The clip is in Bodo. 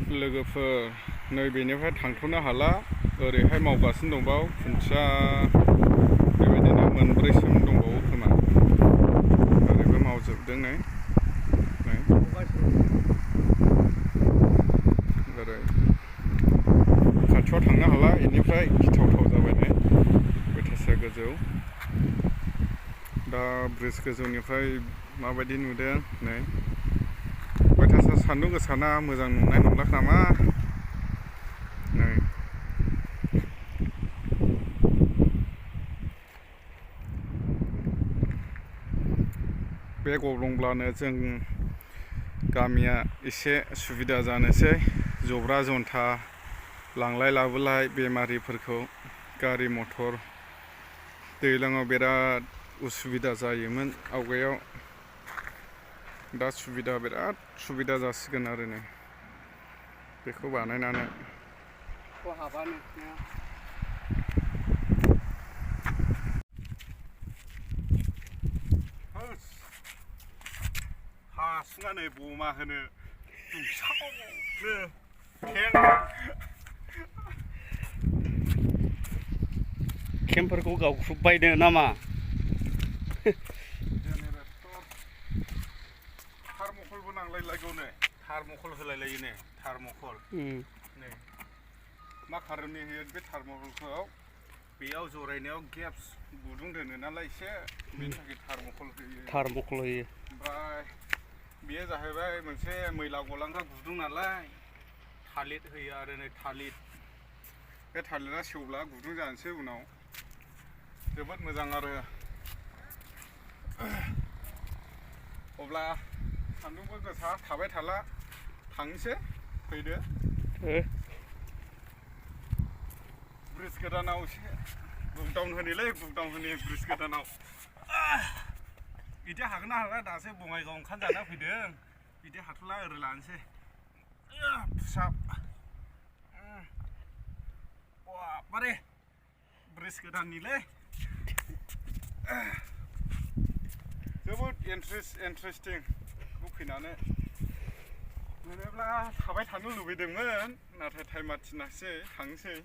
लोगोफोर नैबेनिफ्राय थांथ'नो हाला ओरैहाय मावगासिनो दंबावो खुन्थिया बेबायदिनो मोनब्रैसिम दंबावो खोमा ओरैबो मावजोबदों नै ओरै खाथियाव थांनो हाला बेनिफ्राय गिथावथाव जाबाय नै बैथासा गोजौ दा ब्रिज गोजौनिफ्राय माबायदि नुदों नै बैथासा सान्दुं गोसाना मोजां नुनाय नंला नामा नै बे गब्लंब्लानो जों गामिया एसे सुबिदा जानोसै जब्रा जन्था लांलाय लाबोलाय बेमारिफोरखौ गारि मथर दैज्लाङाव बिराद उसुबिदा जायोमोन आवगायाव दा बिराद सुबिदा जासिगोन आरो नै बेखौ बानायनानै हासिङानै बमा होनो केम्पफोरखौ गावख्रुबबायनो नामा थार्मकलबो नांलायलायगौ नै थार्मकल होलायलायो नै थार्मकल नै मा खारननि होयो बे थार्मकलखौ बेयाव जरायनायाव गेप्स गुदुं दोनो नालाय एसे बेनि थाखाय थार्मकल होयो ओमफ्राय बेयो जाहैबाय मोनसे मैला गलांग्रा गुदुं नालाय थालिर होयो आरो नै थालिर बे थालिरा सेवब्ला गुदुं जानोसै उनाव जोबोद मोजां आरो अब्ला सान्दुंबो गोसा थाबाय थाला थांनोसै फैदो ब्रिज गोदानाव एसे बुकडाउन होनोलै बुकडाउन होनो ब्रिज गोदानाव बिदि हागोन ना हाला दासो बङाइगाव ओंखाम जाना फैदों बिदि हाथ'ला ओरै लानोसै फुसाब बारे ब्रिज गोदाननिलै जोबोद इन्टारेस्टिं फैनानै मोनोब्ला थाबाय थानो लुबैदोंमोन नाथाय टाइमा थिनाखिसै थांनोसै